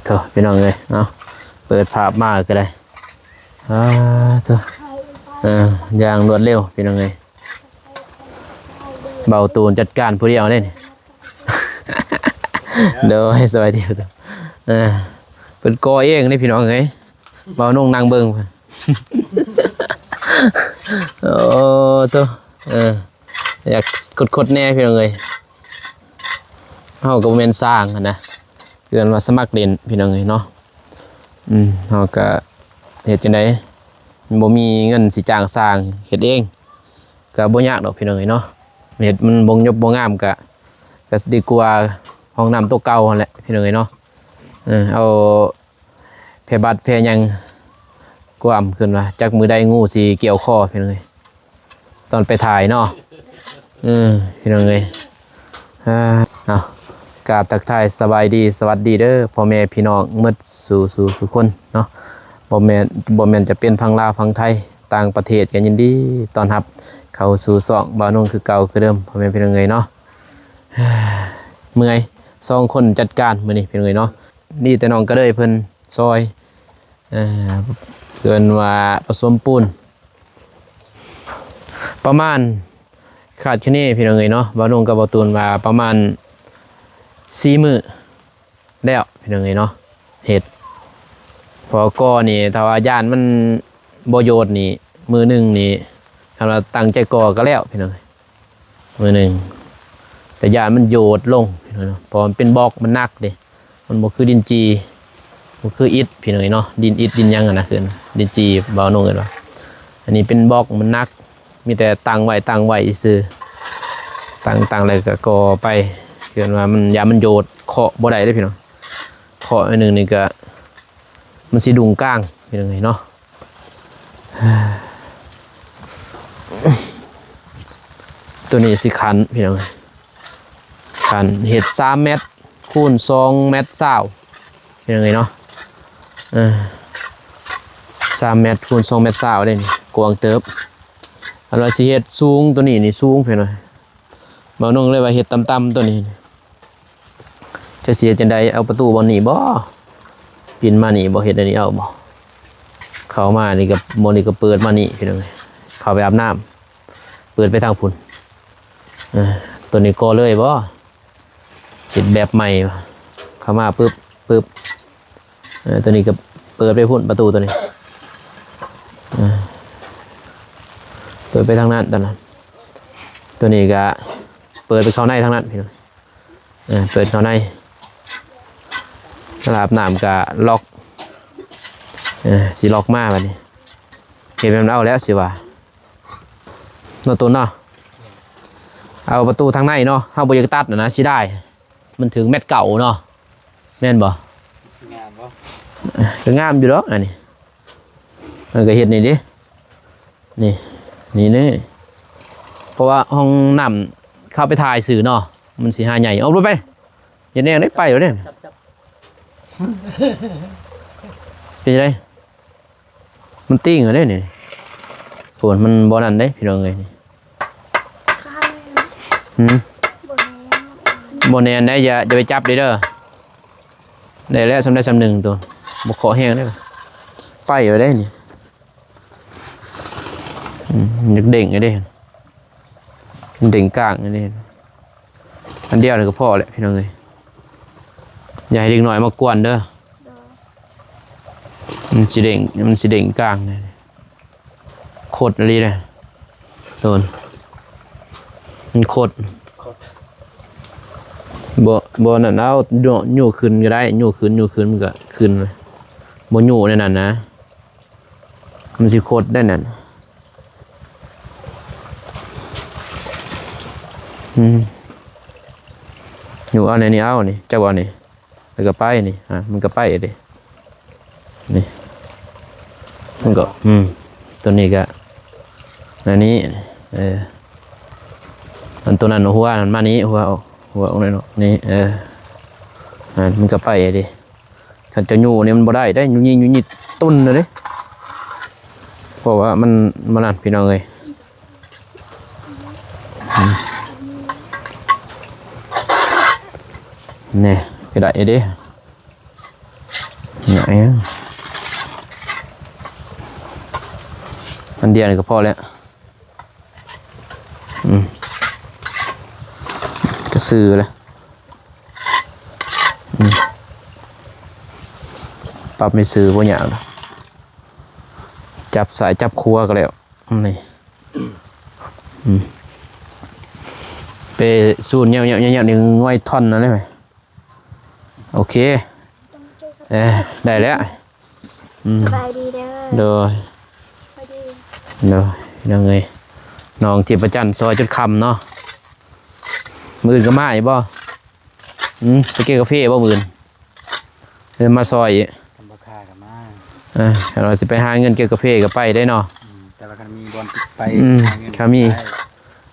ໂທ້ ພີ່ນ້ອງເອີຍ ເອົາ ເປີດພາບມາກໍໄດ້ ອາ ໂທ້ ເອີ ຢ່າງລວດເລັວ ພີ່ນ້ອງເອີຍ ເບົາຕູນຈັດການຜູ້ດຽວເດ້ນີ້ ໂດຍ ສະບາຍດີ ເອີ ເພິ່ນກໍ່ເອງເດ້ ພີ່ນ້ອງເອີຍ ເບົານົງນັ່ງເບິ່ງ ໂອ້ ໂທ້ ເອີ ຢາກຄົດໆແດ່ ພີ່ນ້ອງເອີຍ ເຮົາກໍບໍ່ແມ່ນຊ່າງຫັ້ນນະ ເອີ້ນວ່າສະໝັກຫຼິ້ນ ພີ່ນ້ອງເອີຍເນາະ ອືມ ເຮົາກໍເຮັດຈັ່ງໃດ ບໍ່ມີເງິນຊິຈ້າງຊ່າງ ເຮັດເອງກໍບໍ່ຍາກດອກ ພີ່ນ້ອງເອີຍເນາະ ເຮັດມັນບໍ່ຍົບບໍ່ງາມ ກໍ ກໍດີກວ່າຫ້ອງນ້ຳໂຕເກົ່າຫັ້ນແຫຼະ ພີ່ນ້ອງເອີຍເນາະ ເອີ ເອົາ ແພບັດແພຫຍັງ ກວມຂຶ້ນວ່າ ຈັກມື້ໃດງູຊິກ່ຽວຄໍ ພີ່ນ້ອງເອີຍ ຕອນໄປຖ່າຍເນາະ ເອີ ພີ່ນ້ອງເອີຍ ອາ ເອົາ ກາບທັກທາຍສະບາຍດີ ສະຫວັດດີເດີ ພໍ່ແມ່ພີ່ນ້ອງໝົດສູ່ ສູ່ ສູ່ຄົນເນາະ ບໍ່ແມ່ນ ບໍ່ແມ່ນຈະເປັນຝັ່ງລາວ ຝັ່ງໄທ ຕ່າງປະເທດ ກໍຍິນດີຕ້ອນຮັບເຂົ້າສູ່ຊ່ອງບ່າວນົງຄືເກົ່າຄືເດີມ ພໍ່ແມ່ພີ່ນ້ອງເອີຍເນາະ ເມື່ອຍ ສອງຄົນຈັດການມື້ນີ້ ພີ່ນ້ອງເອີຍເນາະ ນີ້ແຕ່ນ້ອງກະເດີຍເພິ່ນຊ່ອຍ ເອີ ເອີ້ນວ່າປະສົມປູນ ປະມານ ຄາດຄະເນ ພີ່ນ້ອງເອີຍເນາະ ບ່າວນົງກັບບ່າວຕູນວ່າປະມານສີ່ມື້ແລ້ວ ພີ່ນ້ອງເອີຍເນາະ ເຮັດ ເພາະວ່າກໍ່ນີ້ ຖ້າວ່າຢ້ານມັນບໍ່ໂຍດນີ້ ມື້ໜຶ່ງນີ້ ຄັນວ່າຕັ້ງໃຈກໍ່ກໍແລ້ວ ພີ່ນ້ອງເອີຍ ມື້ໜຶ່ງ ແຕ່ຢ້ານມັນໂຍດລົງ ເພາະມັນເປັນບລັອກ ມັນໜັກເດ້ ມັນບໍ່ຄືດິນຈີ່ ບໍ່ຄືອິດ ພີ່ນ້ອງເອີຍເນາະ ດິນອິດດິນຫຍັງຫັ້ນນະ ຄືດິນຈີ່ ບ່າວນົງເອີ້ນວ່າ ອັນນີ້ເປັນບລັອກ ມັນໜັກ ມີແຕ່ຕັ້ງໄວ້ ຕັ້ງໄວ້ຊື່ ຕັ້ງ ຕັ້ງແລ້ວກໍກໍ່ໄປ ເອີ້ນວ່າມັນ ຢ້ານມັນໂຍດ ເຄາະບໍ່ໄດ້ເດ້ພີ່ນ້ອງ ເຄາະໜ້ອຍໜຶ່ງນີ້ກໍ ມັນຊິດຸງກາງ ພີ່ນ້ອງເອີຍເນາະ ໂຕນີ້ຊິຂັນ ພີ່ນ້ອງເອີຍ ຄັນເຮັດສາມແມັດຄູນສອງແມັດຊາວ ເປັນຫຍັງເນາະ ເອີ ສາມແມັດຄູນສອງແມັດຊາວເດ້ນີ້ ກວ້າງເຕີບ ອັນວ່າຊິເຮັດສູງ ໂຕນີ້ນີ້ສູງເພິ່ນວ່າ ບ່າວນົງເລີຍວ່າເຮັດຕ່ຳໆ ໂຕນີ້ ຈະເສຍຈັ່ງໃດ ເອົາປະຕູບ່ອນນີ້ບໍ່ ປີນມານີ້ບໍ່ ເຮັດອັນນີ້ເອົາບໍ່ ເຂົ້າມານີ້ກໍ ບ່ອນນີ້ກໍເປີດມານີ້ ພີ່ນ້ອງເອີຍ ເຂົ້າໄປອາບນ້ຳ ເປີດໄປທາງພຸ້ນ ເອີ ໂຕນີ້ກໍເລີຍບໍ່ ເຮັດແບບໃໝ່ ເຂົ້າມາປຶບ ປຶບ ເອີ ໂຕນີ້ກໍເປີດໄປພຸ້ນ ປະຕູໂຕນີ້ ເອີ ເປີດໄປທາງນັ້ນ ໂຕນັ້ນ ໂຕນີ້ກໍເປີດໄປເຂົ້າໃນທາງນັ້ນ ພີ່ນ້ອງ ເອີ ເປີດເຂົ້າໃນ ລາບນ້ຳກະລັອກ ເອີ ຊິລັອກມາບາດນີ້ ເຮັດແບບນັ້ນເອົາແລ້ວຊິວ່າ ເນາະ ໂຕນເນາະ ເອົາປະຕູທາງໃນເນາະ ເຮົາບໍ່ຢາກຕັດນະ ເສຍດາຍ ມັນຖືກແມັດເກົ່າເນາະ ແມ່ນບໍ່ ຊິງາມບໍ່ ກໍງາມຢູ່ດອກ ອັນນີ້ ມັນກໍເຮັດນີ້ເດ້ ນີ້ ນີ້ເດ້ ເພາະວ່າຫ້ອງນ້ຳເຂົ້າໄປຖ່າຍຊື່ເນາະ ມັນຊິຫາໃຫຍ່ ເອົາລົງໄປ ເຮັດແນວໃດໄປແລ້ວເດ້ ເປັນຈັ່ງໃດ ມັນຕິ່ງເດ້ນີ້ ໂອ້ ມັນບໍ່ນັ້ນເດ້ ພີ່ນ້ອງເອີຍ ຫືມ ບໍ່ແນ່ນໄດ໋ ຢ່າ ຢ່າໄປຈັບເດີ ໄດ້ແລ້ວ ສ່ຳໃດສ່ຳໜຶ່ງໂຕ ບໍ່ເຄາະແຮງເດ້ ໄປແລ້ວເດ້ນີ້ ອືມ ຢາກເດ້ງເດ້ ເດ້ງກາງເດ້ ອັນດຽວນີ້ກໍພໍແຫຼະ ພີ່ນ້ອງເອີຍ ຢ່າໃຫ້ເດັກນ້ອຍມາກວນເດີ ໂດຍ ມັນຊິເດ້ງ ມັນຊິເດ້ງກາງເດ້ ຄົດອີ່ຫຼີເດ້ ໂຕນ ມັນຄົດ ບໍ່ ບໍ່ນັ້ນ ເອົາ ໂຍ ໂຍຂຶ້ນກໍໄດ້ ໂຍຂຶ້ນ ໂຍຂຶ້ນ ມັນກໍຂຶ້ນ ບໍ່ໂຍແນວນັ້ນນະ ມັນຊິຄົດໄດ້ນັ້ນ ອືມ ໂຍເອົາແນວນີ້ ເອົານີ້ ຈັບເອົານີ້ ແລ້ວກໍໄປນີ້ ອ່າ ມັນກໍໄປເດ້ ນີ້ ມັນກໍ ອືມ ໂຕນີ້ກໍ ອັນນີ້ ເອີ ອັນໂຕນັ້ນຫົວນັ້ນມານີ້ ຫົວອອກ ຫົວອອກໜ້ອຍເນາະ ນີ້ ເອີ ອ່າ ມັນກໍໄປເດ້ ຄັນຈະໂຍນີ້ມັນບໍ່ໄດ້ເດ້ ໂຍນີ້ ໂຍນີ້ຕຸນເດ້ ເພາະວ່າມັນ ມັນນັ້ນ ພີ່ນ້ອງເອີຍ ອືມ ນີ້ ກໍໄດ້ເດ້. ຫຍັງ ອັນດຽວນີ້ກໍພໍແລ້ວ. ອືມ ກໍຊື່ແຫຼະ. ອືມ ປັບໃຫ້ຊື່ບໍ່ຍາກດອກ ຈັບຊ້າຍຈັບຂວາກໍແລ້ວ. ນີ້ ອືມ ໄປສູນແຍວໆໆໆ ນີ້ງວຍທ່ອນນັ້ນແຫຼະ. ໂອເຄ ເອີ ໄດ້ແລ້ວ. ອືມ ສະບາຍດີເດີ. ໂດຍ ສະບາຍດີ. ໂດຍ ນ້ອງເອີຍ ນ້ອງທິບປະຈັນ ຊອຍຈົນຄ່ຳເນາະ. ມື້ອື່ນກໍມາອີກບໍ່? ອືມ ໄປເກັບກາເຟບໍ່ມື້ອື່ນ? ເອີ ມາຊອຍອີກ. ຄັນບໍ່ຄ່າກໍມາ. ເອີ ຄັນວ່າຊິໄປຫາເງິນເກັບກາເຟກໍໄປໄດ້ເນາະ. ອືມ ແຕ່ວ່າຄັນມີບ່ອນໄປ ອືມ ຫາເງິນ ຄັນມີໄປ.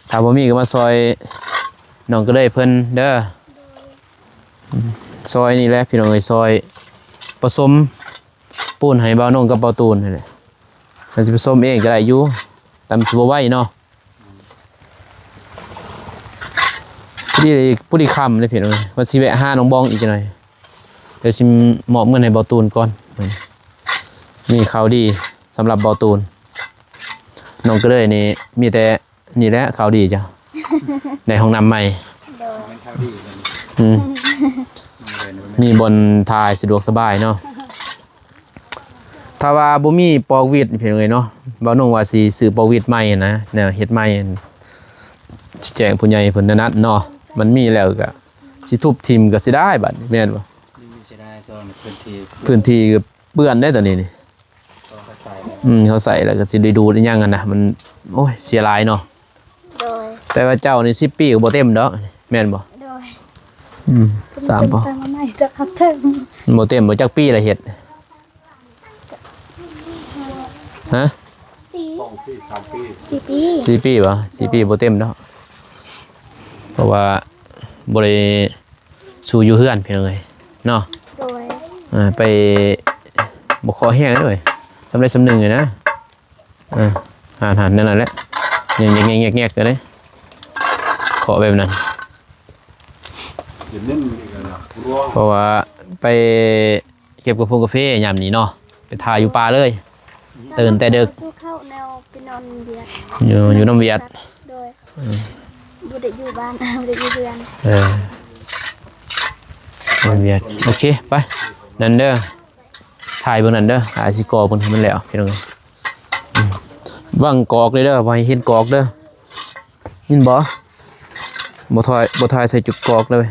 ຖ້າບໍ່ມີກໍມາຊອຍນ້ອງກະເລີຍເພິ່ນເດີ. ອືມ ຊອຍນີ້ແຫຼະພີ່ນ້ອງເອີຍ ຊອຍປະສົມປູນໃຫ້ບ່າວນົງກັບບ່າວຕູນຫັ້ນແຫຼະ. ຄັນຊິປະສົມເອງກໍໄດ້ຢູ່ ແຕ່ມັນຊິບໍ່ໄວເນາະ. ພໍດີ ພໍດີຄ່ຳເລີຍພີ່ນ້ອງເອີຍ ວ່າຊິແວະຫານ້ອງບອງອີກຈັກໜ່ອຍ. ດຽວຊິມອບເງິນໃຫ້ບ່າວຕູນກ່ອນ. ມີຂ່າວດີສຳລັບບ່າວຕູນ. ນ້ອງກະເລີຍນີ້ມີແຕ່ ນີ້ແຫຼະຂ່າວດີເຈົ້າ ໄດ້ຫ້ອງນ້ຳໃໝ່. ໂດຍ ແມ່ນຂ່າວດີ. ອືມ ມີບ່ອນຖ່າຍສະດວກສະບາຍເນາະ. ຖ້າວ່າບໍ່ມີປອກຫວີດພີ່ນ້ອງເອີຍເນາະ ບ່າວນົງວ່າຊິຊື້ປອກຫວີດໃໝ່ຫັ້ນນະ ແນວເຮັດໃໝ່ ຊິແຈ້ງຜູ້ໃຫຍ່ເພິ່ນນັ້ນເນາະ. ມັນມີແລ້ວກໍຊິທຸບຖິ້ມກໍເສຍດາຍບາດນີ້ ແມ່ນບໍ່? ມັນເສຍດາຍ ຊ່ວງພື້ນທີ່ ພື້ນທີ່ກໍເປື້ອນເດ້ຕອນນີ້ນີ້. ເຂົາໃສ່ແລ້ວ ອືມ ເຂົາໃສ່ແລ້ວກໍຊິໄດ້ດູດອີຫຍັງຫັ້ນນະ ມັນ ໂອ້ຍ ເສຍຫຼາຍເນາະ. ໂດຍ ແຕ່ວ່າເຈົ້ານີ້ສິບປີກໍບໍ່ເຕັມດອກ ແມ່ນບໍ່? ໂດຍ ອືມ ສາມ ເພິ່ນເປັນ ບໍ່ ແຕ່ງມາໃໝ່ແຕ່ຄັກແທ້ ບໍ່ເຕັມ. ບໍ່ ຈັກປີລະເຮັດ? ຮະ? ສີ່ ສອງປີ ສາມປີ ສີ່ປີ ສີ່ປີບໍ່? ສີ່ປີບໍ່ເຕັມດອກ ເພາະວ່າບໍ່ໄດ້ ສູ່ຢູ່ເຮືອນພີ່ນ້ອງເອີຍເນາະ. ໂດຍ ອ່າ ໄປບໍ່ຂໍແຮງເດ້ ສ່ຳໃດສ່ຳໜຶ່ງນີ້ນະ. ອ່າ ຫັ້ນໆ ນັ້ນແຫຼະ ແງກໆໆໆ ເດ້ ຂໍແບບນັ້ນ. ເປັນເນັ້ນອີກແລ້ວນະ ເພາະວ່າໄປ ເກັບກາໂຟງກາເຟຍາມນີ້ເນາະ ໄປຖ້າຢູ່ປ່າເລີຍ ຕື່ນແຕ່ເດິກ ຊື້ເຂົ້າແນວໄປນອນວຽດ ຢູ່ ຢູ່ນຳວຽດ. ໂດຍ ອືມ ບໍ່ໄດ້ຢູ່ບ້ານ ບໍ່ໄດ້ຢູ່ເຮືອນ. ເອີ ນຳວຽດ. ໂອເຄ ໄປ ນັ້ນເດີ ຖ່າຍເບິ່ງນັ້ນເດີ ອາຊິກໍ່ເບິ່ງໃຫ້ມັນແລ້ວພີ່ນ້ອງ. ອືມ ຫວັງກອກເດີ ບໍ່ໃຫ້ເຫັນກອກເດີ ຍິນບໍ່? ບໍ່ຖ່າຍ ບໍ່ຖ່າຍໃສ່ຈຸດກອກເລີຍ.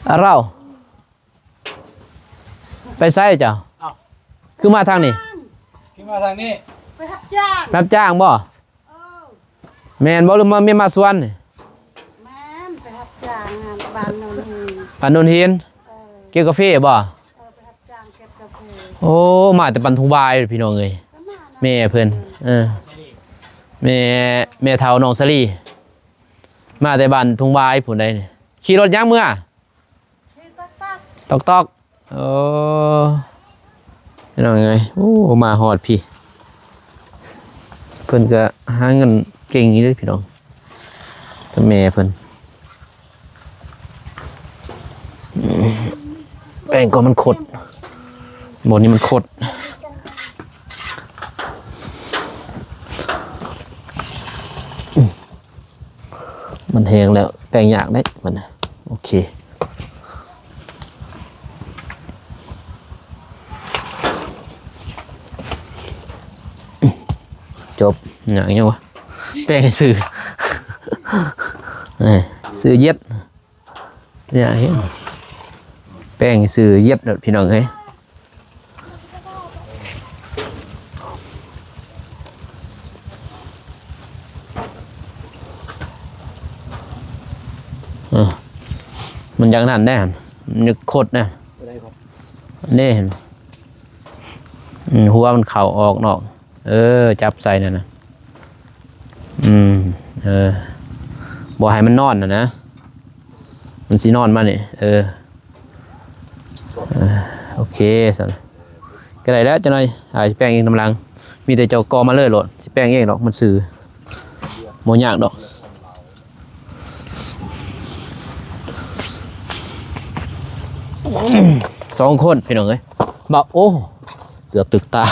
ອາ ເຮົາ ໄປໃສເຈົ້າ? ເອົ້າ ຄືມາທາງນີ້? ຄືມາທາງນີ້? ໄປຮັບຈ້າງ. ຮັບຈ້າງບໍ່? ເອີ ແມ່ນບໍ່ ຫຼືມາ ແມ່ນມາສວນນີ້? ແມ່ນ ໄປຮັບຈ້າງບ້ານໂນນຫີນ. ບ້ານໂນນຫີນ? ເອີ ເກັບກາເຟບໍ່? ເອີ ໄປຮັບຈ້າງເກັບກາເຟ. ໂອ້ ມາແຕ່ບ້ານທົ່ງຫວາຍພີ່ນ້ອງເອີຍ ແມ່ເພິ່ນ. ເອີ ແມ່ ແມ່ເຖົ້ານ້ອງສາລີ ມາແຕ່ບ້ານທົ່ງຫວາຍພຸ້ນໃດ໋. ຂີ່ລົດຫຍັງເມືອ? ຕອກໆ ໂອ້ ພີ່ນ້ອງເອີຍ ໂອ້ ມາຮອດພີ້ ເພິ່ນກໍຫາເງິນເກັ່ງຢູ່ເດ້ພີ່ນ້ອງ ແຕ່ແມ່ເພິ່ນ. ແປ້ງກໍມັນຂົດ ບ່ອນນີ້ມັນຂົດ. ມັນແຫ້ງແລ້ວ ແປ້ງຍາກເດ້ມັນນະ. ໂອເຄ ຈົບ. ຫຍັງຫຍັງວະ? ແປ້ງຊື່ ເອີ ຊື່ເຢັດ. ເປັນຫຍັງ? ແປ້ງຊື່ເຢັດໂລດ ພີ່ນ້ອງເອີຍ. ເອີ ມັນຢ່າງນັ້ນແດ່ ມັນຍັງຂົດນະ. ເດ້ ເຫັນບໍ່? ອືມ ຫົວມັນເຂົ້າອອກນອກ. ເອີ ຈັບໃສ່ນັ້ນນະ. ອືມ ເອີ ບໍ່ໃຫ້ມັນນອນນະນະ. ມັນຊິນອນມານີ້ ເອີ ເອີ ໂອເຄຊັ້ນ ກໍໄດ້ແລ້ວ. ຈັກໜ່ອຍ ອາ ຊິແປງເອງນຳຫຼັງ. ມີແຕ່ເຈົ້າກໍ່ມາເລີຍໂລດ ຊິແປງເອງດອກ ມັນຊື່ ບໍ່ຍາກດອກ. ສອງຄົນພີ່ນ້ອງເອີຍ ບາດ ໂອ້ ເກືອບຖືກຕາ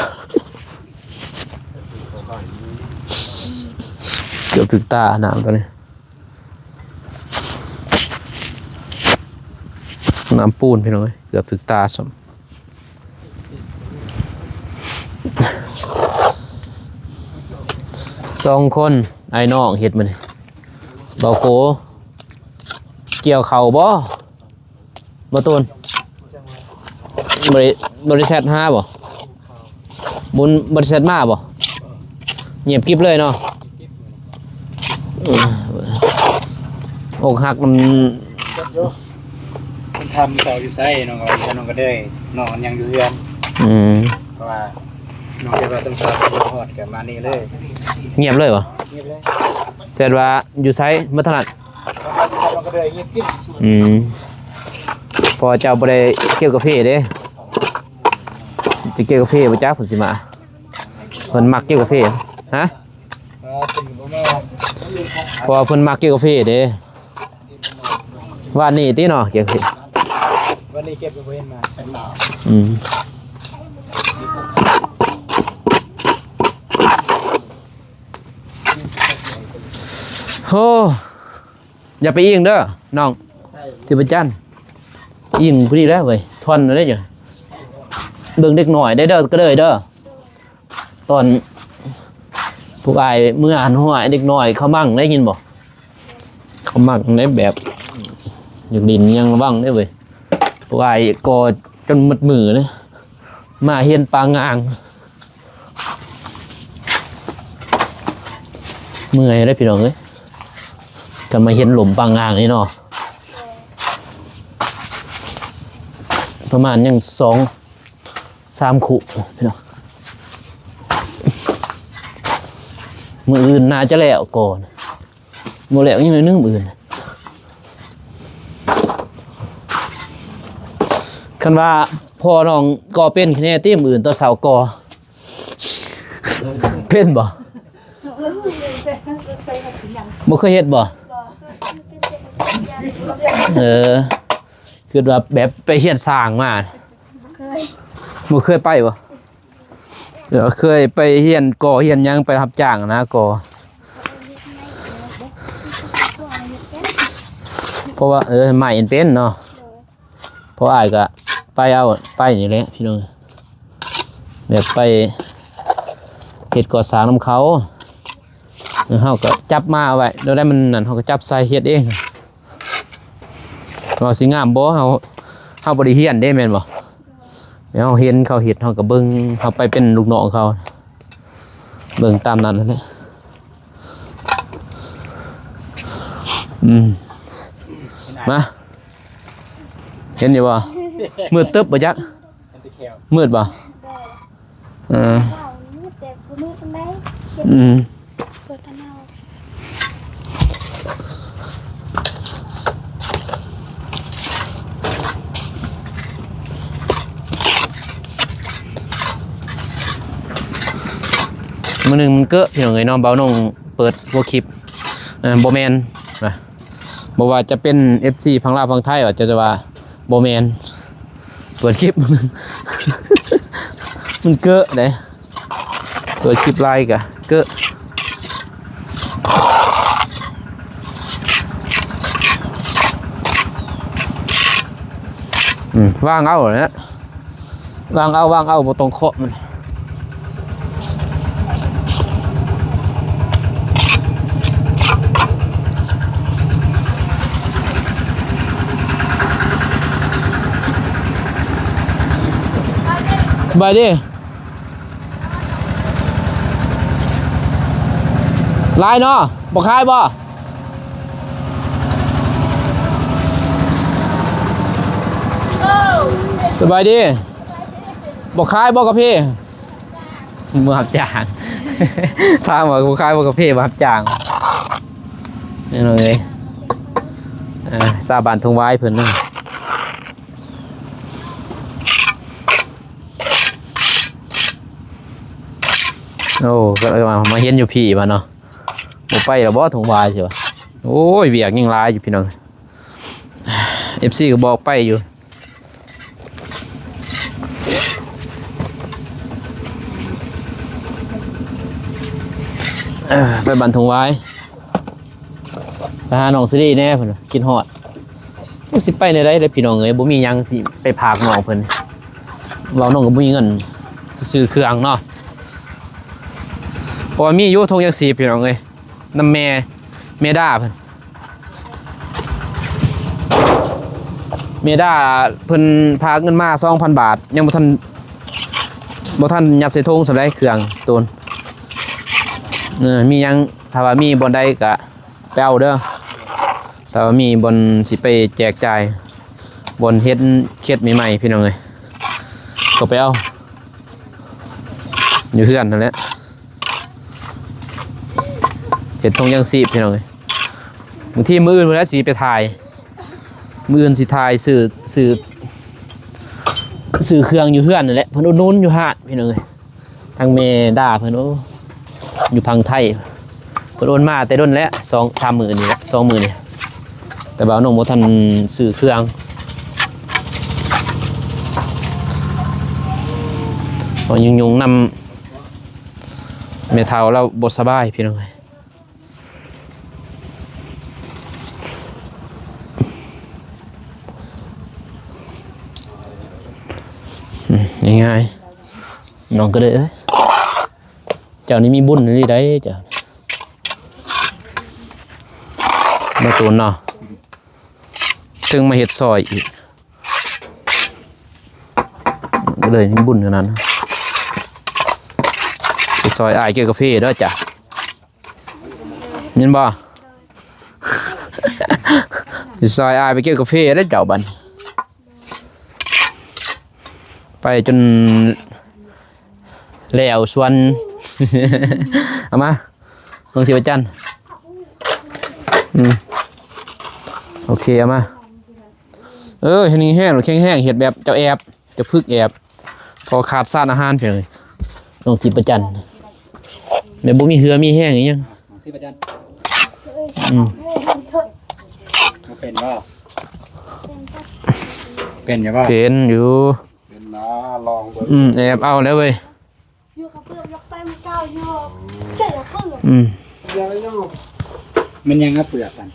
ເກືອບຖືກຕາ ນ້ຳຕົວນີ້ ນ້ຳປູນພີ່ນ້ອງເອີຍ ເກືອບຖືກຕາຊ້ຳ. ສອງຄົນອ້າຍນ້ອງເຮັດມື້ນີ້ ເບົາໂກ ກ່ຽວເຂົ້າບໍ່? ບໍ່ຕູນ ບໍ່ໄດ້ ບໍ່ໄດ້ແຊັດຫາບໍ່? ບຸນບໍ່ໄດ້ແຊັດມາບໍ່? ງຽບກິບເລີຍເນາະ ອົກຫັກນຳ ເພິ່ນຖາມເຈົ້າຢູ່ໃສ ນ້ອງກໍວ່ານ້ອງກໍເດີຍ ນ້ອງຍັງຢູ່ເຮືອນ ອືມ ເພາະວ່ານ້ອງເຈົ້າວ່າສຳສານ ຮອດກໍມານີ້ເລີຍ ງຽບເລີຍບໍ່? ງຽບເລີຍ ແຊັດວ່າຢູ່ໃສ ໝົດເທົ່ານັ້ນ ນ້ອງກໍເດີຍງຽບກິບ ອືມ ເພາະວ່າເຈົ້າບໍ່ໄດ້ເກັບກາເຟເດ້ ຈະເກັບກາເຟບໍ່ຈັກ ເພິ່ນຊິມາ ເພິ່ນມັກເກັບກາເຟ ຮະ? ເອີ ເພິ່ນບໍ່ມາ ເພາະວ່າເພິ່ນມັກເກັບກາເຟເດ້ ວານນີ້ຕິເນາະ ເກັບກາເຟ ວານນີ້ເກັບກໍບໍ່ເຫັນມາ ອືມ ໂຫ ຢ່າໄປອີງເດີນ້ອງ ທິບປະຈັນ ອີງຜູ້ນີ້ແຫຼະເວີຍ ທອນໄດ້ຢູ່ ເບິ່ງເດັກນ້ອຍໄດ້ເດີ ກະເດີຍເດີ ຕອນພວກອ້າຍເມືອຫັ້ນ ເດັກນ້ອຍເຂົາມັກໄດ້ຍິນບໍ່? ເຂົາມັກໄດ້ແບບ ຢາກຫຼິ້ນຫຍັງລະວັງເດ້ເວີຍ ພວກອ້າຍກໍຈົນໝົດມື້ເດ້ ມາຮຽນປາງງາງ ເມື່ອຍເດ້ພີ່ນ້ອງເອີຍ ຄັນມາຮຽນລົມປາງງາງນີ້ເນາະ ປະມານຍັງສອງ ສາມຄູ່ພີ່ນ້ອງ ມື້ອື່ນໜ້າຈະແລ້ວກ່ອນ ບໍ່ແລ້ວຍັງໜ້ອຍໜຶ່ງມື້ອື່ນ ຄັນວ່າພໍ່ນ້ອງກໍເປັນແນ່ຕິ ມື້ອື່ນຕອນເຊົ້າກໍເປັນບໍ່? ບໍ່ເຄີຍເຮັດບໍ່? ເອີ ຄິດວ່າແບບໄປຮຽນຊ່າງມາ ບໍ່ເຄີຍ ບໍ່ເຄີຍໄປບໍ່? ເອີ ເຄີຍໄປຮຽນກໍ່ຮຽນຫຍັງ ໄປຮັບຈ້າງນະ ກໍ່ ເພາະວ່າ ເອີ ໄມ້ມັນເປັນເນາະ ເພາະອ້າຍກະໄປເອົາ ໄປນີ້ແຫຼະພີ່ນ້ອງ ແບບໄປເຮັດກໍ່ສ້າງນຳເຂົາ ແລ້ວເຮົາກະຈັບມາໄວ້ ແນວໃດມັນນັ້ນ ເຮົາກະຈັບໃສ່ເຮັດເອງ. ວ່າຊິງາມບໍ່ ເຮົາ ເຮົາບໍ່ໄດ້ຮຽນເດ້ແມ່ນບໍ່? ແລ້ວເຮົາເຫັນເຂົາເຮັດ ເຮົາກໍເບິ່ງ ເຮົາໄປເປັນລູກນ້ອງເຂົາ ເບິ່ງຕາມນັ້ນແຫຼະ ອືມ ມາ ເຫັນຢູ່ບໍ່? ມືດຕຶບບໍ່ຈັກ ມືດບໍ່? ເອີ ອືມ ມື້ໜຶ່ງມັນເກີະ ພີ່ນ້ອງເອີຍເນາະ ບ່າວນົງເປີດຫົວຄລິບ ເອີ ບໍ່ແມ່ນ ບໍ່ວ່າຈະເປັນເອັຟຊີຝັ່ງລາວຝັ່ງໄທ ວ່າຈະ ຈະວ່າ ບໍ່ແມ່ນ ເປີດຄລິບ ມັນເກີະເດ້ ເປີດຄລິບໄລກະເກີະ ອືມ ວາງເອົາແຫຼະ ວາງເອົາ ວາງເອົາ ບໍ່ຕ້ອງເຄາະມັນ. ສະບາຍດີ ຫຼາຍເນາະ ບໍ່ຂາຍບໍ່? ສະບາຍດີ ບໍ່ຂາຍບໍ່ກາເຟ? ບໍ່ຮັບຈ້າງ ຖາມວ່າບໍ່ຂາຍບໍ່ກາເຟ ບໍ່ຮັບຈ້າງ ພີ່ນ້ອງເອີຍ ອ່າ ຊາວບ້ານທົ່ງຫວາຍເພິ່ນນະ ໂອ້ ກໍເອີ້ນວ່າມາຮຽນຢູ່ພີ້ວ່າເນາະ ບໍ່ໄປແລ້ວບໍ່ທົ່ງຫວາຍຊິວ່າ ໂອ້ຍ ວຽກຍັງຫຼາຍຢູ່ພີ່ນ້ອງ ເອັຟຊີກໍບອກໄປຢູ່ ເອີ ໄປບ້ານທົ່ງຫວາຍ ໄປຫານ້ອງຊີຣີແດ່ ເພິ່ນວ່າຄິດຮອດ. ຊິໄປແນວໃດເດ້ພີ່ນ້ອງເອີຍ ບໍ່ມີຫຍັງຊິໄປພາກນ້ອງເພິ່ນ. ເວົ້ານ້ອງກໍບໍ່ມີເງິນຊິຊື້ເຄື່ອງເນາະ ເພາະວ່າມີຢູ່ຖົງຢາງຊີບພີ່ນ້ອງເອີຍ ນຳແມ່ ແມ່ດາເພິ່ນ ແມ່ດາເພິ່ນພາກເງິນມາສອງພັນບາດ ຍັງບໍ່ທັນ ບໍ່ທັນຍັດໃສ່ຖົງສ່ຳໃດເຄື່ອງໂຕນ. ເອີ ມີຫຍັງ ຖ້າວ່າມີບ່ອນໃດກະ ໄປເອົາເດີ ຖ້າວ່າມີບ່ອນຊິໄປແຈກຈ່າຍ ບ່ອນເຮັດເຂດໃໝ່ໆ ພີ່ນ້ອງເອີຍ ກໍໄປເອົາຢູ່ເຮືອນຫັ້ນແຫຼະ ເຮັດຖົງຢາງຊີບ ພີ່ນ້ອງເອີຍ. ບາງທີມື້ອື່ນພຸ້ນແຫຼະຊິໄປຖ່າຍ ມື້ອື່ນຊິຖ່າຍ ຊື້ ຊື້ ຊື້ເຄື່ອງຢູ່ເຮືອນຫັ້ນແຫຼະ ເພິ່ນອຸດໜູນຢູ່ຮ້ານ ພີ່ນ້ອງເອີຍ. ທາງແມ່ດາເພິ່ນ ໂອ້ ຢູ່ຝັ່ງໄທ ເພິ່ນໂອນມາແຕ່ດົນແລ້ວ ສອງສາມມື້ນີ້ແຫຼະ ສອງມື້ນີ້ ແຕ່ວ່ານ້ອງບໍ່ທັນຊື້ເຄື່ອງ ເພາະຫຍຸ້ງໆນຳແມ່ເຖົ້າລາວບໍ່ສະບາຍ ພີ່ນ້ອງເອີຍ. ອືມ ງ່າຍໆ ນ້ອງກໍເລີຍ ເອີຍ ເຈົ້ານີ້ມີບຸນອີ່ຫຼີໃດເຈົ້າ ມາຕູນເນາະ ເຖິງມາເຮັດຊ່ອຍອີກ ເລີຍມີບຸນຂະໜາດນັ້ນ ໄປຊ່ອຍອ້າຍເກັບກາເຟເດີຈ້ະ. ແມ່ນບໍ່? ຊິຊ່ອຍອ້າຍໄປເກັບກາເຟເດ້ເຈົ້າບັດນີ້ ໄປຈົນແລ້ວສວນ. ເອົາມາ ນ້ອງທິບປະຈັນ ອືມ ໂອເຄ ເອົາມາ. ເອີ ເຮັດແຮງໆ ແຂງແຮງ ເຮັດແບບເຈົ້າແອບ ເຈົ້າຝຶກແອບ ເພາະຂາດສານອາຫານ ພີ່ນ້ອງເອີຍ ນ້ອງທິບປະຈັນ ແບບບໍ່ມີເຫື່ອມີແຮງອີ່ຫຍັງ ທິບປະຈັນ ອືມ ບໍ່ເປັນບໍ່? ເປັນຢູ່ບໍ່? ເປັນຢູ່ ເປັນນາ ລອງເບິ່ງ ອືມ ແອບເອົາແລ້ວເວີຍ. ຢູ່ເຂົາເປືອກ ຢາກໄປມື້ເກົ່າຢູ່ ເຈົ້າຢາກເປີກ ອືມ ມັນຍັງເອົາເປືອກກັນ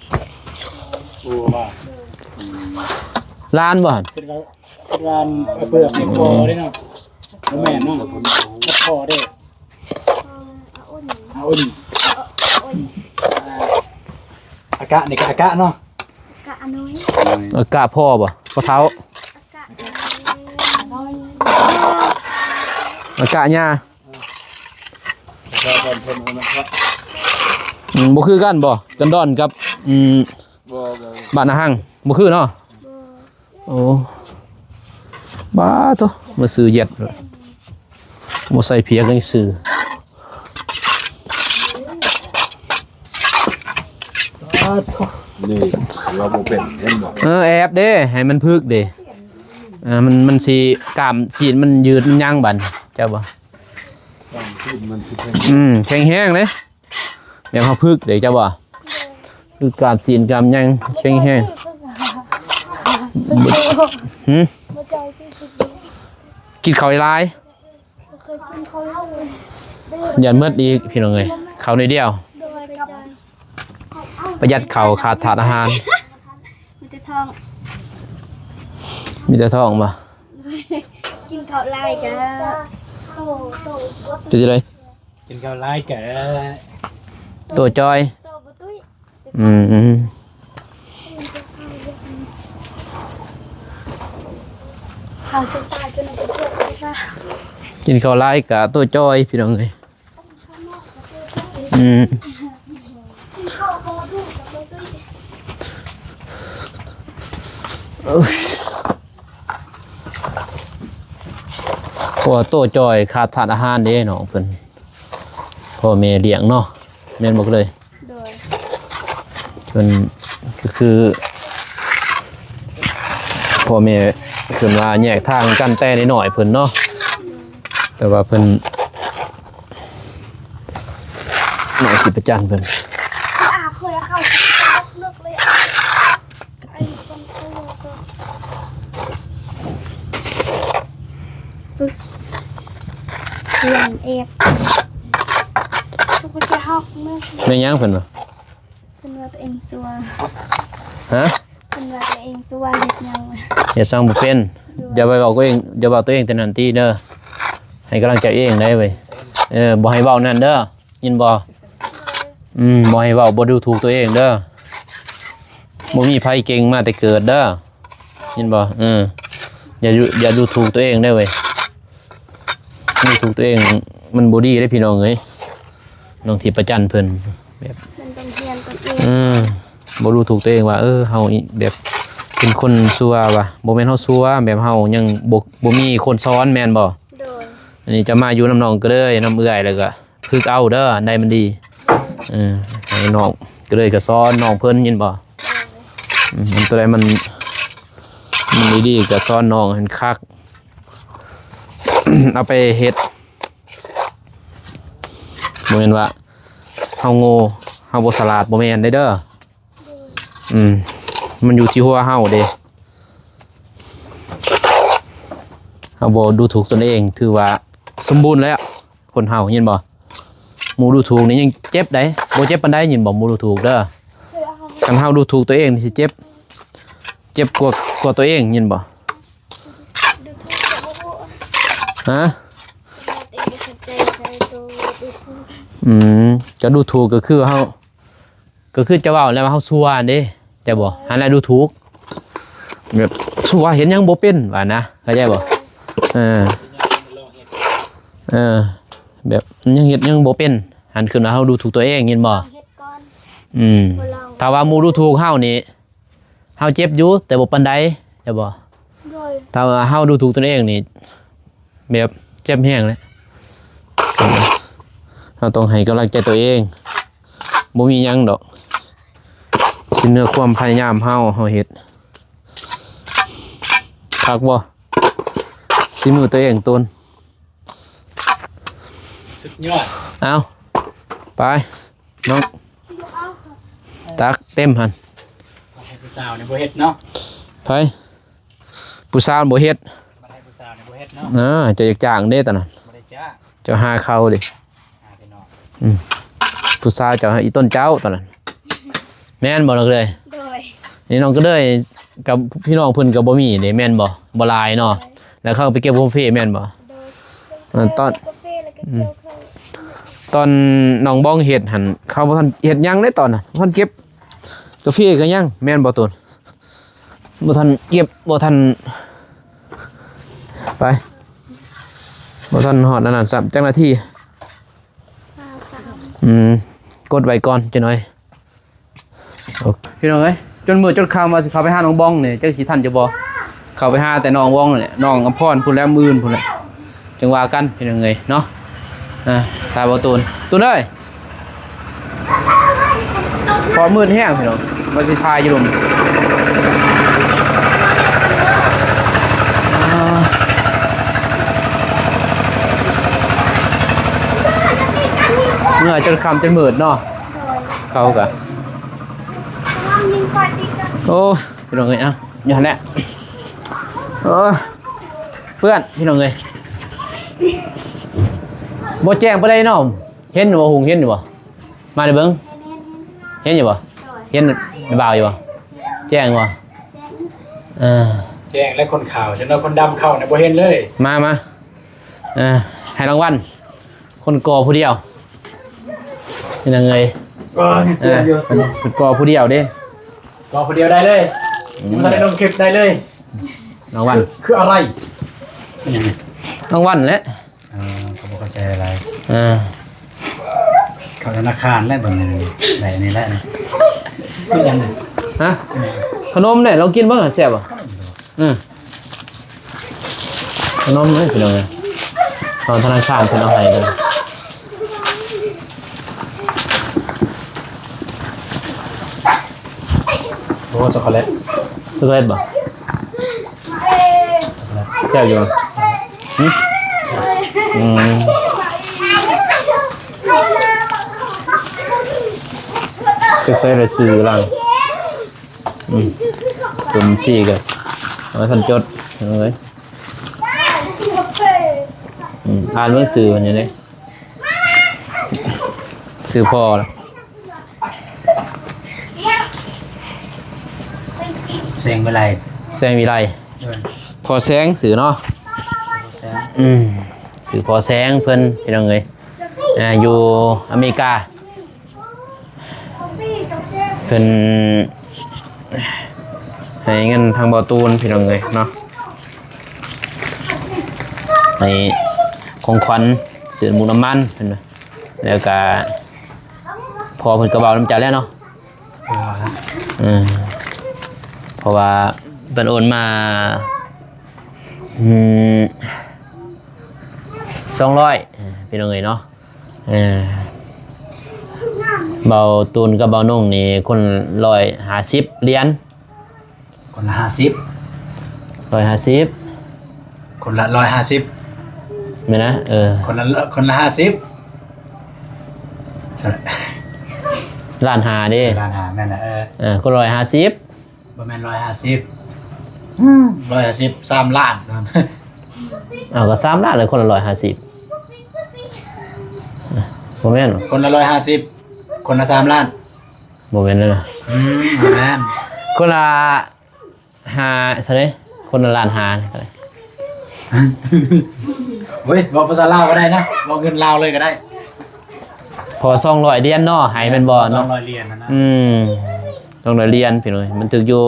ໂອ້ ວ່າ ອືມ ລ້ານບໍ່? ຄິດວ່າ ຄິດວ່າເອົາເປືອກນີ້ພໍເດ້ເນາະ ບໍ່ແມ່ນເນາະ ບໍ່ພໍເດ້ ອາອຸ່ນ ອາອຸນ ອາອາກະນີ້ກະອາກະເນາະ ອາກະອານ້ອຍ ອາກະພໍ່ບໍ່? ພໍ່ເຖົ້າ ອາກະນ້ອຍ ອາກະຍ່າ ອືມ ບໍ່ຄືກັນບໍ່? ຈັນດອນກັບ ອືມ ບໍ່ ບໍ່ ບ້ານນາຮັງ ບໍ່ຄືເນາະ ບໍ່ ໂອ້ ບາໂທ້ ມາຊື້ເຢັດ ບໍ່ໃສ່ພຽກໃຫ້ຊື້ ບາໂທ້ ນີ້ລາວບໍ່ເປັນ ເຫັນບໍ່? ເອີ ແອບເດ້ ໃຫ້ມັນຝຶກເດ້ ເອີ ມັນ ມັນຊິ ກ້າມຊີ້ນມັນຍືດມັນຍັງບັດ ເຈົ້າບໍ່? ກ້າມຊີ້ນມັນຊິແຂງ ອືມ ແຂງແຮງເດ້ ແບບເຮົາຝຶກເດ້ ເຈົ້າບໍ່? ຄືກ້າມຊີ້ນກ້າມຫຍັງແຂງແຮງ ຫື? ກິນເຂົ້າຫຼາຍ ບໍ່ເຄີຍກິນເຂົ້າເລີຍ ຢ້ານໝົດອີກ ພີ່ນ້ອງເອີຍ ເຂົ້າໜ້ອຍດຽວ ປະຢັດເຂົ້າ ຂາດທາດອາຫານ ມີແຕ່ທ້ອງ ມີແຕ່ທ້ອງບໍ່? ກິນເຂົ້າຫຼາຍກະ ເປັນຈັ່ງໃດ? ກິນເຂົ້າຫຼາຍກະ ໂຕຈ່ອຍ ໂຕບໍ່ຕຸ້ຍ ອືມ ກິນເຂົ້າຫຼາຍກະໂຕຈ່ອຍ ພີ່ນ້ອງເອີຍ ອືມ ໂອ້ຍ ເພາະວ່າໂຕຈ່ອຍຂາດທາດອາຫານເດ້ນ້ອງເພິ່ນ ພໍ່ແມ່ລ້ຽງເນາະ ແມ່ນບໍ່ເລີຍ? ໂດຍ ເພິ່ນກໍຄືພໍ່ແມ່ເພິ່ນວ່າແຍກທາງກັນແຕ່ນ້ອຍໆ ເພິ່ນເນາະ ແຕ່ວ່າເພິ່ນ ນ້ອງທິບປະຈັນເພິ່ນ ອາ ເຄີຍເຂົ້າເລິກເລີຍ ເຄື່ອງແອບ ອອກເມື່ອ ແມ່ນຫຍັງເພິ່ນວ່າ? ເພິ່ນວ່າຕົວເອງຊົ່ວ. ຮະ? ເພິ່ນວ່າຕົວເອງຊົ່ວ ເຮັດຫຍັງ ເຮັດຫຍັງບໍ່ເປັນ. ໂດຍ. ຢ່າໄປເວົ້າຕົວເອງ ຢ່າເວົ້າຕົວເອງແຕ່ນັ້ນຕິເດີ. ໃຫ້ກຳລັງໃຈເອງໄດ໋ເວີຍ. ເອີ ບໍ່ໃຫ້ເວົ້ານັ້ນເດີ. ຍິນບໍ່? ອືມ ບໍ່ໃຫ້ເວົ້າ ບໍ່ດູຖູກຕົວເອງເດີ. ບໍ່ມີໃຜເກັ່ງມາແຕ່ເກີດເດີ. ຍິນບໍ່? ເອີ ຢ່າດູ ຢ່າດູຖູກຕົວເອງເດີເວີຍ. ດູຖູກຕົວເອງມັນບໍ່ດີເດ້ພີ່ນ້ອງເອີຍ. ນ້ອງຊິປະຈັນເພິ່ນແບບ ມັນຕ້ອງຮຽນຕົນເອງ. ເອີ ບໍ່ດູຖູກຕົວເອງວ່າ ເອີ ເຮົາແບບເປັນຄົນຊົ່ວວ່າ ບໍ່ແມ່ນເຮົາຊົ່ວ ແບບເຮົາຍັງບໍ່ ບໍ່ມີຄົນສອນແມ່ນບໍ່? ໂດຍ. ອັນນີ້ຈະມາຢູ່ນຳນ້ອງກໍເລີຍ ນຳເອື້ອຍ ແລ້ວກໍ ຝຶກເອົາເດີ ອັນໃດມັນດີ. ເອີ ໃຫ້ນ້ອງ ກໍເລີຍກໍສອນນ້ອງເພິ່ນ ຍິນບໍ່? ເອີ ອືມ ອັນຕົວໃດມັນ ມັນດີໆ ກໍສອນນ້ອງໃຫ້ມັນຄັກ ເອົາໄປເຮັດ. ບໍ່ແມ່ນວ່າເຮົາໂງ່ ເຮົາບໍ່ສະຫຼາດ ບໍ່ແມ່ນເດ້ເດີ. ອືມ ມັນຢູ່ທີ່ຫົວເຮົາເດ້. ເຮົາບໍ່ດູຖູກຕົນເອງ ຖືວ່າສົມບູນແລ້ວ. ຄົນເຮົາ ຍິນບໍ່? ໝູ່ດູຖູກນີ້ຍັງເຈັບໄດ໋ ບໍ່ເຈັບປານໃດ ຍິນບໍ່? ໝູ່ດູຖູກເດີ. ຄັນເຮົາດູຖູກຕົວເອງນີ້ຊິເຈັບ ເຈັບກວ່າ ກວ່າຕົວເອງ ຍິນບໍ່? ຮະ? ອືມ ກະດູຖູກກໍຄືເຮົາ ກໍຄືຈະເວົ້າແລ້ວວ່າເຮົາຊົ່ວຫັ້ນເດ້ ແມ່ນບໍ່? ຫັ້ນແຫຼະດູຖູກ ແບບຊົ່ວເຮັດຫຍັງບໍ່ເປັນວ່ານະ ເຂົ້າໃຈບໍ່? ເອີ ເອີ ແບບຍັງເຮັດຫຍັງບໍ່ເປັນ ຫັ້ນຄືວ່າເຮົາດູຖູກຕົວເອງ ເຫັນບໍ່? ເຮັດກ່ອນ ອືມ ບໍ່ລອງ ຖ້າວ່າໝູ່ດູຖູກເຮົານີ້ ເຮົາເຈັບຢູ່ ແຕ່ບໍ່ປານໃດ ເຫັນບໍ່? ໂດຍ ຖ້າວ່າເຮົາດູຖູກຕົນເອງນີ້ ແບບເຈັບແຮງເລີຍ. ເຮົາຕ້ອງໃຫ້ກຳລັງໃຈຕົວເອງ ບໍ່ມີຫຍັງດອກ ຊິເໜືອຄວາມພະຍາຍາມເຮົາ ເຮົາເຮັດ ຄັກບໍ່? ສີມືຕົວເອງຕົນ ສຸດຍອດ. ເອົາ ໄປ ນ້ອງ ຕັກເຕັມຫັ້ນ. ໃຫ້ຜູ້ສາວນີ້ບໍ່ເຮັດເນາະ. ໃຜ? ຜູ້ສາວບໍ່ເຮັດ ບັດໃຫ້ຜູ້ສາວນີ້ບໍ່ເຮັດເນາະ. ເອີ ເຈົ້າຢາກຈ້າງເດ້ຕອນນັ້ນ ບໍ່ໄດ້ຈ້າງ ເຈົ້າຫາເຂົ້າເດ້. ຫາແຕ່ນ້ອງ ອືມ ຜູ້ສາວເຈົ້າຫາອີ່ຕົນເຈົ້າຕອນນັ້ນ ແມ່ນບໍ່ນ້ອງເອີຍ? ໂດຍ ນີ້ນ້ອງກໍເລີຍ ກັບພີ່ນ້ອງເພິ່ນກໍບໍ່ມີເດ້ ແມ່ນບໍ່? ບໍ່ຫຼາຍເນາະ ໂດຍ ແລ້ວເຂົາໄປເກັບກາເຟແມ່ນບໍ່? ໂດຍ ເອີ ຕອນ ກາເຟແລ້ວກໍ ອືມ ກ່ຽວເຂົ້າ ຕອນນ້ອງບອງເຮັດຫັ້ນ ເຂົາບໍ່ທັນເຮັດຫຍັງເດ້ຕອນນັ້ນ ບໍ່ທັນເກັບກາເຟກໍຍັງ ແມ່ນບໍ່ໂຕນ? ບໍ່ທັນເກັບ ບໍ່ທັນ ໄປ ບໍ່ທັນຮອດອັນນັ້ນຊ້ຳ ຈັກນາທີ? ຫ້າ ສາມ ອືມ ກົດໄວ້ກ່ອນຈັກໜ້ອຍ. ໂອເຄ ພີ່ນ້ອງເອີຍ ຈົນມື້ຈົນຄ່ຳວ່າຊິເຂົ້າໄປຫານ້ອງບອງນີ້ ຈັກຊິທັນຢູ່ບໍ່? ເຂົ້າໄປຫາແຕ່ນ້ອງບອງນີ້ແຫຼະ ນ້ອງອຳພອນພຸ້ນແຫຼະ ມື້ອື່ນພຸ້ນແຫຼະ ຈັ່ງວ່າກັນ ພີ່ນ້ອງເອີຍເນາະ. ອ່າ ຖ່າຍບໍ່ຕູນ ຕູນເອີຍ ເພາະມືດແຮງພີ່ນ້ອງ ວ່າຊິຖ່າຍຢູ່ລຸ່ມ ອ່າ ເມື່ອຈົນຄ່ຳຈົນມືດເນາະ ເຂົາກະ ໂອ້ ພີ່ນ້ອງເອີຍ ເອົ້າ ຢູ່ຫັ້ນແຫຼະ ເອີ ເພື່ອນ ພີ່ນ້ອງເອີຍ ບໍ່ແຈ້ງປານໃດເນາະ ເຫັນບໍ່ ຫຸງເຫັນຢູ່ບໍ່? ມາໄດ້ເບິ່ງ ເຫັນຢູ່ບໍ່? ເຫັນບ່າວຢູ່ບໍ່? ແຈ້ງບໍ່? ເອີ ແຈ້ງ ແລະ ຄົນຂາວ ຈະນ້ອຍຄົນດຳເຂົ້ານະ ບໍ່ເຫັນເລີຍ ມາ ມາ ເອີ ໃຫ້ລາງວັນ ຄົນກໍ່ຜູ້ດຽວ ເປັນຫຍັງເອີຍ? ເອີ ເພິ່ນກໍ່ຜູ້ດຽວເດ້ ກໍ່ຜູ້ດຽວໄດ້ເລີຍ ອືມ ຍັງບໍ່ໄດ້ລົງຄລິບໄດ້ເລີຍ ລາງວັນ ຄື ຄືອະໄລ? ເປັນຫຍັງ? ລາງວັນແຫຼະ ເອີ ກໍບໍ່ເຂົ້າໃຈຫຼາຍ ເອີ ເຂົ້າທະນາຄານແລ້ວບັດນີ້ ໄດ້ອັນນີ້ແຫຼະ ເປັນຫຍັງ? ຮະ? ຂະໜົມເດ້ ລອງກິນເບິ່ງ ແຊບບໍ່? ເອີ ຂະໜົມເດ້ພີ່ນ້ອງເອີຍ ຕອນທະນາຄານເພິ່ນເອົາໃຫ້ເດ້. ໂອ້ ຊັອກໂກແລັດ ຊັອກໂກແລັດບໍ່? ແຊບຢູ່ບໍ່? ຫືມ ອືມ ຈັກໃສ່ລາຍຊື່ຫຼັງ. ອືມ ຕົວບັນຊີກໍເອົາໄວ້ທ່ານຈົດເອົາໄວ້ ອືມ ອ່ານເບິ່ງຊື່ມັນຢູ່ເດ້ ເຊ ຊື່ພໍ່ ແສງວິໄລ ແສງວິໄລ ໂດຍ ພໍ່ແສງຊື່ເນາະ ພໍ່ແສງ ອືມ ຊື່ພໍ່ແສງເພິ່ນ ພີ່ນ້ອງເອີຍ ອ່າ ຢູ່ອາເມລິກາ ເພິ່ນໃຫ້ເງິນທາງບໍ່ຕູນ ພີ່ນ້ອງເອີຍເນາະ ໃຫ້ຂອງຂວັນຊື້ນ້ຳມັນ ເພິ່ນວ່າ ແລ້ວກະພໍ່ເພິ່ນກໍເວົ້ານຳເຈົ້າແລ້ວເນາະ ເອີ ເອີ ເພາະວ່າເພິ່ນໂອນມາ ອືມ ສອງຮ້ອຍ ພີ່ນ້ອງເອີຍເນາະ ເອີ ເບົາຕູນກັບເບົານົງນີ້ຄົນລະຮ້ອຍຫ້າສິບຫຼຽນ ຄົນລະຫ້າສິບ ຮ້ອຍຫ້າສິບ ຄົນລະຮ້ອຍຫ້າສິບ ແມ່ນນະ ເອີ ຄົນລະ ຄົນລະຫ້າສິບ ລ້ານຫ້າເດ້ ລ້ານຫ້າ ແມ່ນລະ ເອີ ເອີ ຄົນລະຮ້ອຍຫ້າສິບ ບໍ່ແມ່ນຮ້ອຍຫ້າສິບ ອືມ ຮ້ອຍຫ້າສິບ ສາມລ້ານ ເອົາ ກໍສາມລ້ານແລ້ວ ຄົນລະຮ້ອຍຫ້າສິບ ບໍ່ແມ່ນ ຄົນລະຮ້ອຍຫ້າສິບ ຄົນລະສາມລ້ານ ບໍ່ແມ່ນເດີ ອືມ ບໍ່ແມ່ນ ຄົນລະຫ້າ ເທົ່າໃດ ຄົນລະລ້ານຫ້າ ໂອ້ຍ ເວົ້າພາສາລາວກໍໄດ້ນະ ເວົ້າເງິນລາວເລີຍກໍໄດ້ ເພາະວ່າສອງຮ້ອຍຫຼຽນເນາະ ໃຫ້ແມ່ນບໍ່ເນາະ ສອງຮ້ອຍຫຼຽນນະ ອືມ ສອງຮ້ອຍຫຼຽນ ພີ່ນ້ອງ ມັນຖືກຢູ່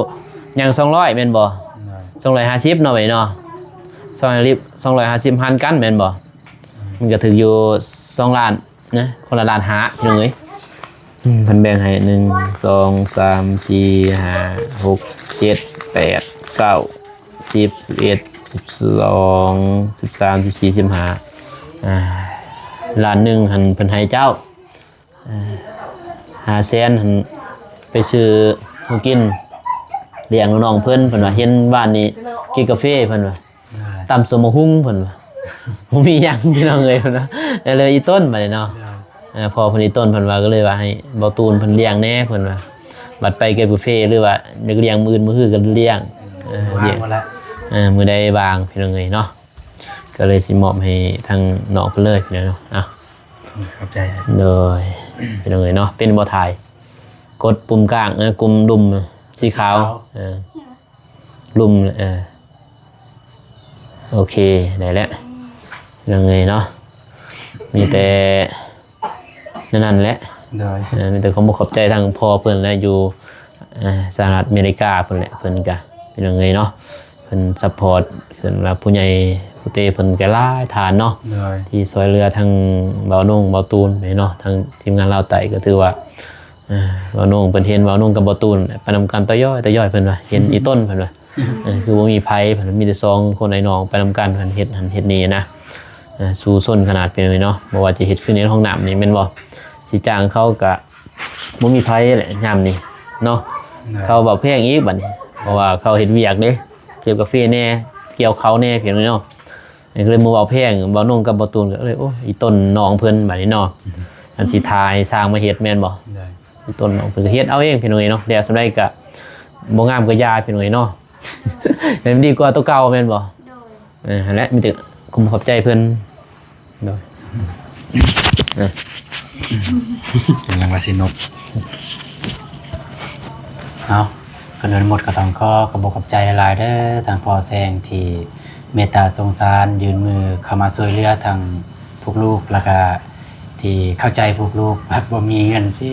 ຍັງສອງຮ້ອຍແມ່ນບໍ່ ໂດຍ ສອງຮ້ອຍຫ້າສິບເນາະ ບັດນີ້ເນາະ ສອງຮ້ອຍ ສອງຮ້ອຍຫ້າສິບຫານກັນແມ່ນບໍ່ ອືມ ມັນກໍຖືກຢູ່ສອງລ້ານ ນະ ຄົນລະລ້ານຫ້າ ພີ່ນ້ອງເອີຍ ອືມ ເພິ່ນແບ່ງໃຫ້ ໜຶ່ງ ສອງ ສາມ ສີ່ ຫ້າ ຫົກ ເຈັດ ແປດ ເກົ້າ ສິບ ສິບເອັດ ສິບສອງ ສິບສາມ ສິບສີ່ ສິບຫ້າ ອ່າ ລ້ານໜຶ່ງຫັ້ນເພິ່ນໃຫ້ເຈົ້າ ອ່າ ຫ້າແສນຫັ້ນໄປຊື້ຂອງກິນລ້ຽງນ້ອງເພິ່ນ ເພິ່ນວ່າ ເຫັນວານນີ້ກິນກາເຟ ເພິ່ນວ່າ ອ່າ ຕຳສົມໝາກຫຸ່ງ ເພິ່ນວ່າ ບໍ່ມີຫຍັງ ພີ່ນ້ອງເອີຍ ເພິ່ນວ່າ ແລ້ວອີ່ຕົ້ນບັດນີ້ເນາະ ອ່າ ພໍ່ເພິ່ນອີ່ຕົ້ນ ເພິ່ນວ່າ ກໍເລີຍວ່າໃຫ້ເບົາຕູນເພິ່ນລ້ຽງແດ່ ເພິ່ນວ່າ ບັດໄປເກັບກາເຟ ຫຼືວ່າຢາກລ້ຽງມື້ອື່ນມື້ຮືກໍລ້ຽງ ເອີ ວ່າງມື້ໃດວ່າງ ພີ່ນ້ອງເອີຍເນາະ ກໍເລີຍຊິມອບໃຫ້ທາງນ້ອງເພິ່ນເລີຍ ພີ່ນ້ອງເນາະ ເອົາ ຂອບໃຈ ໂດຍ ພີ່ນ້ອງເອີຍເນາະ ເປັນບໍ່ຖ່າຍ ກົດປຸ່ມກາງ ເອີ ປຸ່ມລຸ່ມສີຂາວ ເອີ ລຸ່ມ ເອີ ໂອເຄ ໄດ້ແລ້ວ ພີ່ນ້ອງເອີຍເນາະ ມີແຕ່ນັ້ນແຫຼະ ໂດຍ ເອີ ມີແຕ່ຂອບອົກຂອບໃຈທາງພໍ່ເພິ່ນ ແລະ ຢູ່ ເອີ ສະຫະລັດອາເມລິກາເພິ່ນແຫຼະ ເພິ່ນກະ ພີ່ນ້ອງເອີຍເນາະ ເພິ່ນຊັບພອດ ເພິ່ນວ່າຜູ້ໃຫຍ່ຜູ້ເຕເພິ່ນກໍຫຼາຍທ່ານເນາະ ໂດຍ ທີ່ຊ່ວຍເຫຼືອທັງເບົານົງເບົາຕູນເນາະ ທັງທີມງານລາວໃຕ້ ກໍຖືວ່າ ເອີ ເບົານົງເພິ່ນເຫັນເບົານົງກັບເບົາຕູນໄປນຳກັນຕະຍ້ອຍຕະຍ້ອຍ ເພິ່ນວ່າເຫັນອີ່ຕົ້ນ ເພິ່ນວ່າ ເອີ ຄືບໍ່ມີໃຜ ເພິ່ນມີແຕ່ສອງຄົນອ້າຍນ້ອງໄປນຳກັນ ເພິ່ນເຮັດຫັ້ນເຮັດນີ້ນະ ເອີ ສູ້ຊົນຂະໜາດ ເປັນເນາະ ບໍ່ວ່າຈະເຮັດຄືໃນຫ້ອງນ້ຳນີ້ແມ່ນບໍ່ ຊິຈ້າງເຂົາກະ ບໍ່ມີໃຜແຫຼະຍາມນີ້ເນາະ ເຂົາເວົ້າແພງອີກບັດນີ້ ເພາະວ່າເຂົາເຮັດວຽກເດ້ ເກັບກາເຟແດ່ ກ່ຽວເຂົ້າແດ່ ພີ່ນ້ອງເນາະ ກໍເລີຍມາເວົ້າແພງ ເບົານົງກັບເບົາຕູນ ກໍເລີຍ ໂອ້ ອີ່ຕົ້ນນ້ອງເພິ່ນບັດນີ້ເນາະ ອັນຊິຖ່າຍຊ່າງມາເຮັດແມ່ນບໍ່ ໂດຍ ອີ່ຕົ້ນນ້ອງເພິ່ນກໍເຮັດເອົາເອງ ພີ່ນ້ອງເອີຍເນາະ ແລ້ວສ່ຳໃດກໍບໍ່ງາມກໍຢ່າ ພີ່ນ້ອງເອີຍເນາະ ແມ່ນດີກວ່າຕົວເກົ່າແມ່ນບໍ່ ໂດຍ ເອີ ຫັ້ນແຫຼະ ມີແຕ່ຄວາມຂອບໃຈເພິ່ນ ໂດຍ ເອີ ກຳລັງວ່າຊິນົບ ເອົາ ກ່ອນອື່ນໝົດກໍຕ້ອງຂໍຂອບອົກຂອບໃຈຫຼາຍໆເດີ ທາງພໍ່ແສງທີ່ເມດຕາສົງສານ ຍື່ນມືເຂົ້າມາຊ່ວຍເຫຼືອທັງພວກລູກ ແລ້ວກະທີ່ເຂົ້າໃຈພວກລູກ ວ່າບໍ່ມີເງິນຊິ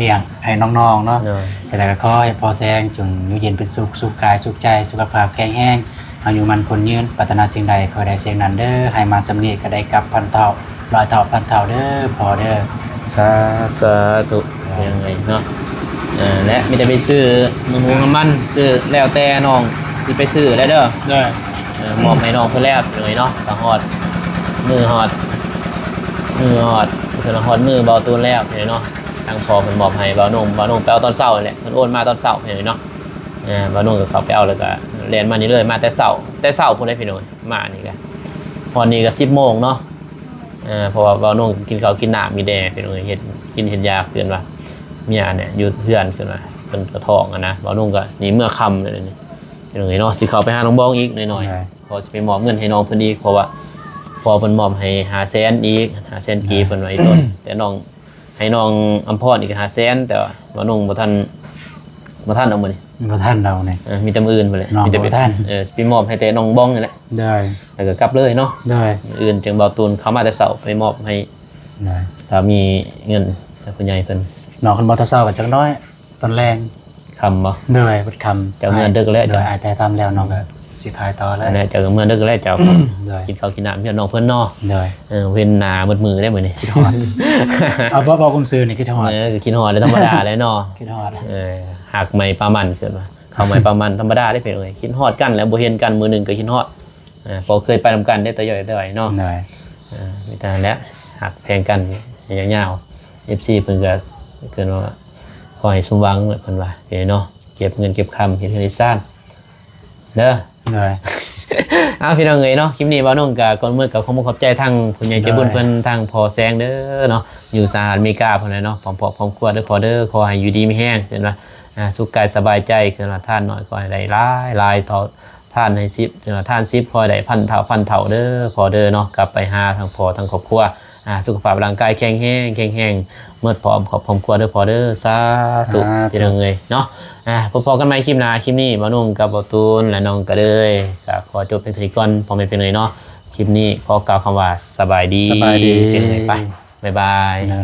ລ້ຽງໃຫ້ນ້ອງໆເນາະ ໂດຍ ຈັ່ງໃດກໍຂໍໃຫ້ພໍ່ແສງຈົ່ງຢູ່ເຢັນເປັນສຸກ ສຸກກາຍສຸກໃຈ ສຸຂະພາບແຂງແຮງ ອາຍຸໝັ້ນຂວັນຍືນ ປາດຖະໜາສິ່ງໃດຂໍໃຫ້ໄດ້ສິ່ງນັ້ນເດີ ໃຫ້ມາສ່ຳນີ້ກໍໄດ້ກັບພັນເທົ່າ ຮ້ອຍເທົ່າ ພັນເທົ່າເດີພໍ່ເດີ ສາທຸ ສາທຸ ຍັງໄງເນາະ ເອີ ແລະ ມີແຕ່ໄປຊື້ນ້ຳມັນ ນ້ຳມັນ ຊື້ແລ້ວແຕ່ນ້ອງຊິໄປຊື້ແລ້ວເດີ ໂດຍ ເອີ ມອບໃຫ້ນ້ອງເພິ່ນແລ້ວເລີຍເນາະ ກໍຮອດ ມື້ຮອດ ມື້ຮອດ ເພິ່ນຮອດມື້ເບົາຕູນແລ້ວເລີຍເນາະ ທາງພໍ່ເພິ່ນມອບໃຫ້ເບົານົງ ເບົານົງໄປເອົາຕອນເຊົ້ານີ້ແຫຼະ ເພິ່ນໂອນມາຕອນເຊົ້ານີ້ເນາະ ເອີ ເບົານົງກໍເຂົ້າໄປເອົາ ແລ້ວກໍແລ່ນມານີ້ເລີຍ ມາແຕ່ເຊົ້າ ແຕ່ເຊົ້າພຸ້ນເດ້ພີ່ນ້ອງ ມານີ້ກະ ຮອດນີ້ກະສິບໂມງເນາະ ເອີ ເພາະວ່າເບົານົງກິນເຂົ້າກິນນ້ຳມີແດ່ພີ່ນ້ອງ ເຮັດກິນເຮັດຢາ ຄືວ່າເມຍນີ້ຢູ່ເຮືອນ ຄືວ່າເພິ່ນກະທ້ອງຫັ້ນນະ ເບົານົງກະນີ້ເມືອຄ່ຳແລ້ວນີ້ ພີ່ນ້ອງເອີຍເນາະ ຊິເຂົ້າໄປຫານ້ອງບອງອີກໜ້ອຍໆ ເພາະຊິໄປມອບເງິນໃຫ້ນ້ອງເພິ່ນອີກ ເພາະວ່າພໍ່ເພິ່ນມອບໃຫ້ຫ້າແສນອີກ ຫ້າແສນກີບ ເພິ່ນວ່າອີ່ຕົ້ນ ແຕ່ນ້ອງ ໃຫ້ນ້ອງອຳພອນອີກຫ້າແສນ ແຕ່ວ່າບ່າວນົງບໍ່ທັນ ບໍ່ທັນເອົາມື້ນີ້ ບໍ່ທັນເອົານີ້ ເອີ ມີແຕ່ມື້ອື່ນພຸ້ນແຫຼະ ນ້ອງ ມີແຕ່ໄປ ບໍ່ທັນ ເອີ ຊິໄປມອບໃຫ້ແຕ່ນ້ອງບອງນີ້ແຫຼະ ໂດຍ ແລ້ວກໍກັບເລີຍເນາະ ໂດຍ ມື້ອື່ນຈຶ່ງບ່າວຕູນເຂົ້າມາແຕ່ເຊົ້າໄປມອບໃຫ້ ໂດຍ ຖ້າມີເງິນຈາກຜູ້ໃຫຍ່ເພິ່ນ ນ້ອງເພິ່ນມາແຕ່ເຊົ້າກໍຈັກໜ້ອຍ ຕອນແລງ ຄ່ຳບໍ່? ໂດຍ ເບິດຄ່ຳ ເຈົ້າເມືອດຶກແລ້ວ ໂດຍ ເຈົ້າ ອ້າຍແຕ່ຕາມແລ້ວ ນ້ອງກໍຊິຖ່າຍຕໍ່ແລ້ວ ແລ້ວເຈົ້າກໍເມືອດຶກແລ້ວ ເຈົ້າ ໂດຍ ກິນເຂົ້າກິນນ້ຳເຮືອນນ້ອງເພິ່ນເນາະ ໂດຍ ເອີ ເຫັນໜ້າມືດມື້ໄດ້ມື້ນີ້ ຄິດຮອດ ເອົາ ເວົ້າ ເວົ້າຄວາມຊື່ນີ້ຄິດຮອດ ເອີ ກໍຄິດຮອດແຫຼະ ທຳມະດາແຫຼະເນາະ ຄິດຮອດ ເອີ ຮັກໃໝ່ປາໝັ່ນ ເອີ້ນວ່າເຂົ້າໃໝ່ປາໝັ່ນ ທຳມະດາເດ້ເພິ່ນເອີຍ ຄິດຮອດກັນແລ້ວ ບໍ່ເຫັນກັນມື້ໜຶ່ງກໍຄິດຮອດ ເອີ ເພາະເຄີຍໄປນຳກັນເດ້ ແຕ່ນ້ອຍແຕ່ນ້ອຍເນາະ ໂດຍ ເອີ ມີແຕ່ນັ້ນແຫຼະ ຮັກແພງກັນຍາວໆ ເອັຟຊີ ເພິ່ນກໍ ເອີ້ນວ່າ ຂໍໃຫ້ສົມຫວັງ ເພິ່ນວ່າເດ້ເນາະ ເກັບເງິນເກັບຄຳ ເຮັດເຮືອນເຮັດຊານເດີ ໂດຍ ເອົາ ພີ່ນ້ອງເອີຍເນາະ ຄລິບນີ້ບ່າວນົງກໍກ່ອນໝົດກໍຂໍຂອບໃຈທາງຜູ້ໃຫຍ່ໃຈບຸນ ໂດຍ ເພິ່ນ ທາງພໍ່ແສງເດີເນາະ ຢູ່ສະຫະລັດອາເມລິກາເພິ່ນແຫຼະເນາະ ພ້ອມຄອບພ້ອມຄົວເດີພໍ່ເດີ ຂໍໃຫ້ຢູ່ດີມີແຮງ ເພິ່ນວ່າ ອ່າ ສຸກກາຍສະບາຍໃຈ ຄືວ່າທານໜ້ອຍ ຂໍໃຫ້ໄດ້ຫຼາຍໆເທົ່າ ທານໃຫ້ສິບ ເອີ ທານສິບ ຂໍໃຫ້ໄດ້ພັນເທົ່າພັນເທົ່າເດີພໍ່ເດີເນາະ ກັບໄປຫາທາງພໍ່ທາງຄອບຄົວ ອ່າ ສຸຂະພາບຮ່າງກາຍແຂງແຮງ ແຂງແຮງ ໝົດພ້ອມຄອບຄອບຄົວເດີພໍ່ເດີ ສາທຸ ສາທຸ ພີ່ນ້ອງເອີຍເນາະ ອ່າ ພົບພໍ້ກັນໃໝ່ຄລິບໜ້າ ຄລິບນີ້ບ່າວນົງກັບບ່າວຕູນ ແລະ ນ້ອງກະເລີຍ ກໍຂໍຈົບພຽງເທົ່ານີ້ກ່ອນ ພໍ່ແມ່ພີ່ນ້ອງເອີຍເນາະ ຄລິບນີ້ຂໍກ່າວຄຳວ່າ ສະບາຍດີ ສະບາຍດີ ພີ່ນ້ອງເອີຍ ໄປ ບາຍບາຍ ເນາະ